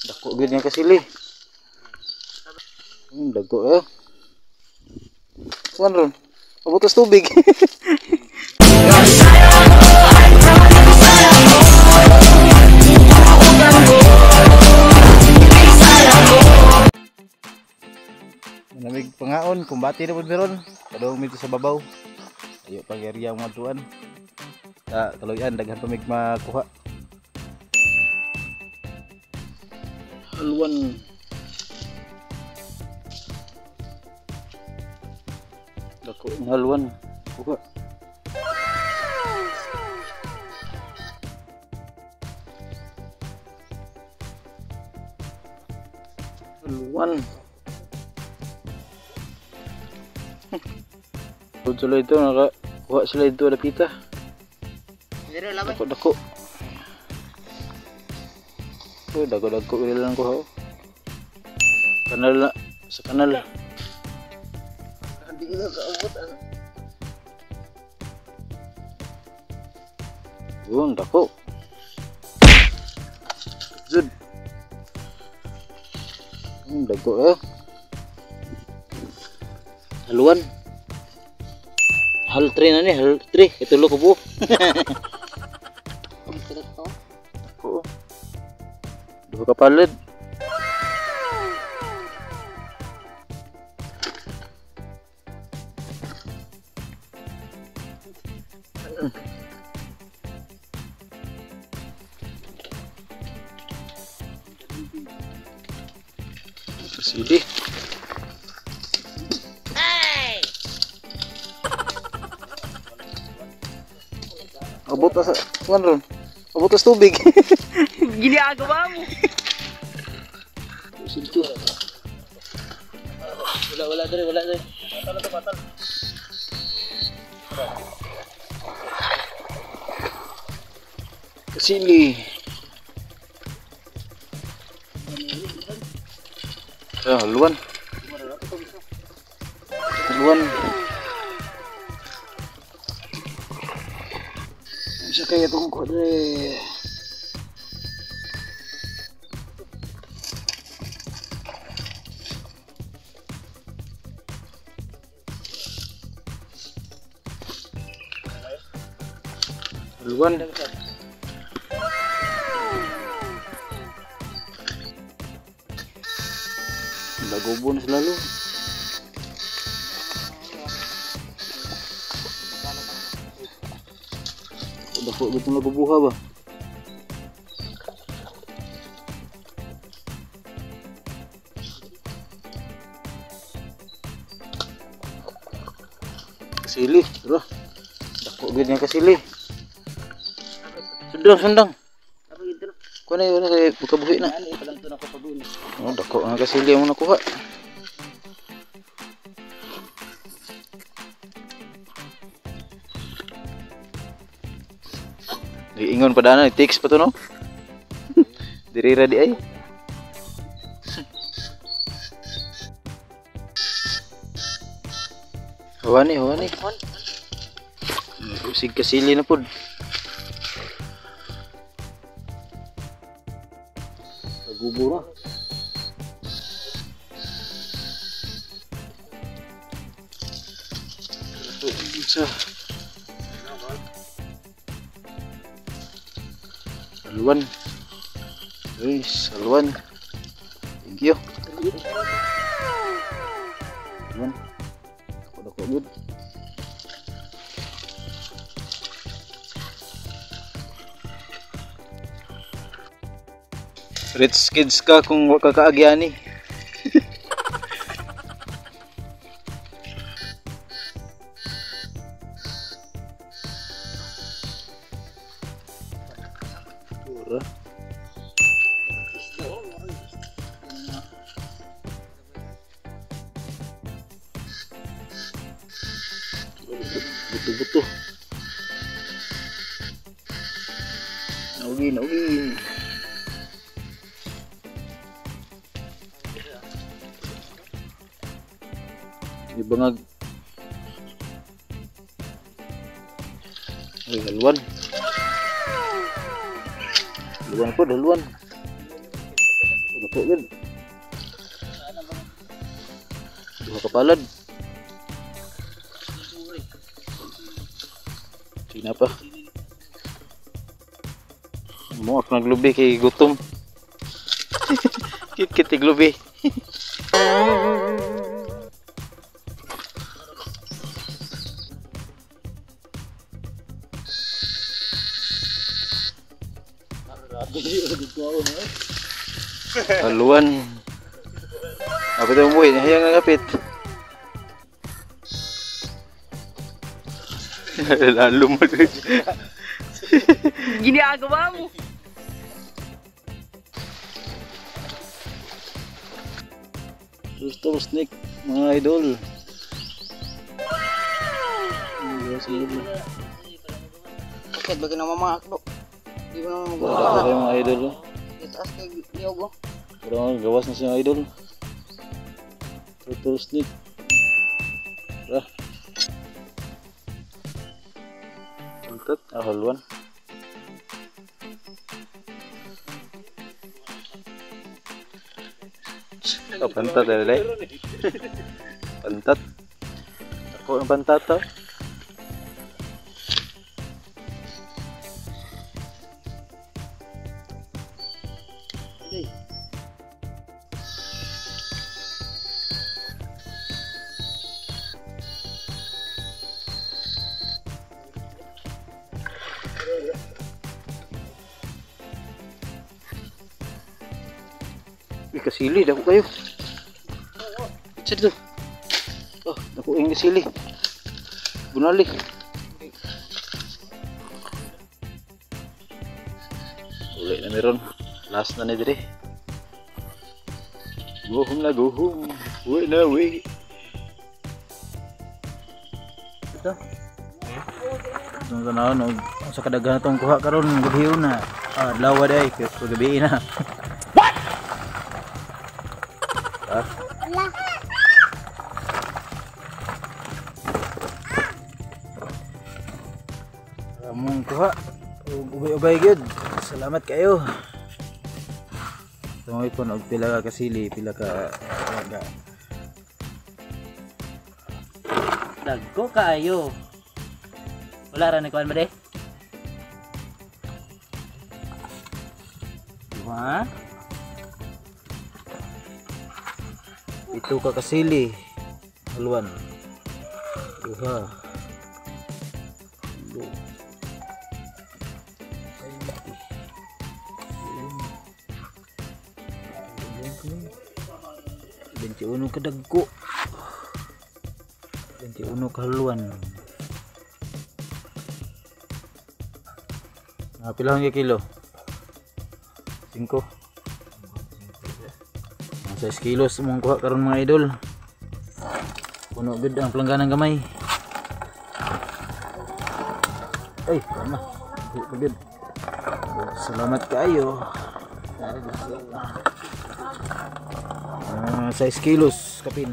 Dako gyud nga kasili. Dako eh. Kuan ron. Abot tas tubig. Manamig pangaon, kumbati na pud meron. Padung mito sa babaw. Ayo pag area mga tuan. Ta kaluyan daghan pa mig makuha. Haluan. Dako ang haluan. Kuha. Haluan. Sila ito, nakakuha sila ito, dapita. Dako, dako. Oh, dako, dako, wala lang kuha. Kanal na, sa kanal. Hindi na kaabot. Oh, dako. Zud. Dako eh. Haluan. Hal 3 na ni, hal 3. Itulo ko buo. Dako. Duha ka palad. Sili. Abot sa kuan ron. Abot sa tubig. Ginagawa mo. Sinto. Wala, wala dre, wala dre. Batal to batal. Kasili. Ah, haluan. Haluan. Bisa kaya itong kuha dre. Haluan. Lagobo na sila lo. Dako gitong lagobuha ba? Kasili, bro. Dako gid nga kasili. Sundang, sundang. Kuha na yun, kay bukabuhi na. Oh, dako nga kasili ang nakuha. Ingon pa dana, takes pa to no? Diri ra di ay. Hawani, hawani. Usig kasili na pod. Nagubo ra. Ito, isa. Haluan. Guys, haluan. Thank you. Haluan. Dako-dako good. Rich kids ka kung wa ka kaagyani. Buto-buto. Naugi, naugi. Ibangag. Ay, haluan. Haluan po, haluan. Dako gud. Duha ka palad. Sina pa. Muak naglubi kay gutom. Kit-kit iglubi. Haluan. Apa ito umuwi? Hayang nga kapit. Lalo mo. Ginagawa mo. Turtle snake mga idol. Bakit ba na mga aklo? Di ba naman Wala pa kayo mga idol. Itaas kay niyog. Pero gawas na siya idol. Turtle snake. Tara. Pantat, haluan. Oh, pantat eh, pantat. Ako ang pantat to. Uy, kasili, dako kayo. Sa dito. Oh, dako yung kasili. Bunali. Uli na meron. Last na ni dire. Go home na, go home. Uwi na, uwi. Ito. Itong tanawon, no? Sa kadaghan itong kuha karon, gabi na. Ah, adlaw day, gabi na. What? Ah. Among kuha. Ubay-ubay gyud. Salamat kayo. Tumoy po og pila ka kasili, pila ka aga. Dagko kaayo. Wala ra ni kuan ba de? Duha. Ito ka kasili. Haluan. Duha. Tulo. 21 ka dagko. 21 ka haluan. Pila ka kilo? 5. 6 kilos mong kuha karon mga idol. Puno gud ang plangganang gamay. Ay, tama. Gud. Salamat kaayo. 6 kilos kapin.